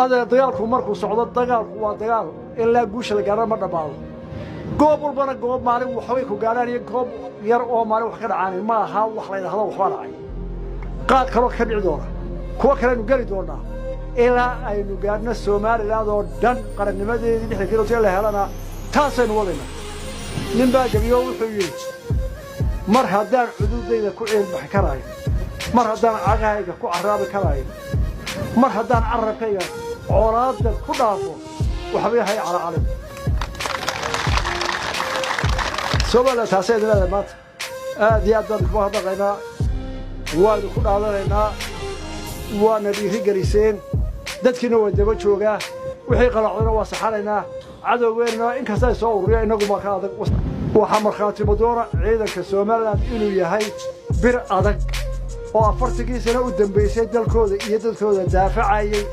Adee, dagaalku markuu socdo, dagaalku waa dagaal ilaa guusha la gaadhana ma dhammaado. Goob walbana goob maalin waxbay ku gaadhaan iyo goob yar oo maalin wax ka dhacaan ma aha. Wax la yidhahdo waxbaa dhacay, qaar kaloo ka dhici doona, kuwo kalenu geli doonaa ilaa aynu gaadhno Somaliland oo dhan qarannimadeedii 60 kilomitir la helana. Taasaynu wadaynaa. Nin baa gebiyo, wuxuu yidhi: "Mar haddaan cududayda ku ciilbaxi karaayo, mar haddaan cagahayga ku carraabi karaayo, mar haddaan carabkayga colaadda ku dhaafo, waxba hay calacalin." Somaliland taasay idin leedahay. Maanta aad iyo aad baan kuma hadlaqaynaa, waanu ku dhaadanaynaa, waana dhiiri geliseen, dadkiina waa daba joogaa. Wixii qalacdona waa saxanaynaa. Cadowgeennana inkasta ay soo ururiya, innagu maa ka adag. Waxaa markhaati madoona ciidanka Somaliland inuu yahay bir adag oo 40kii sano u dambaysay dalkooda iyo dadkooda daafacayay.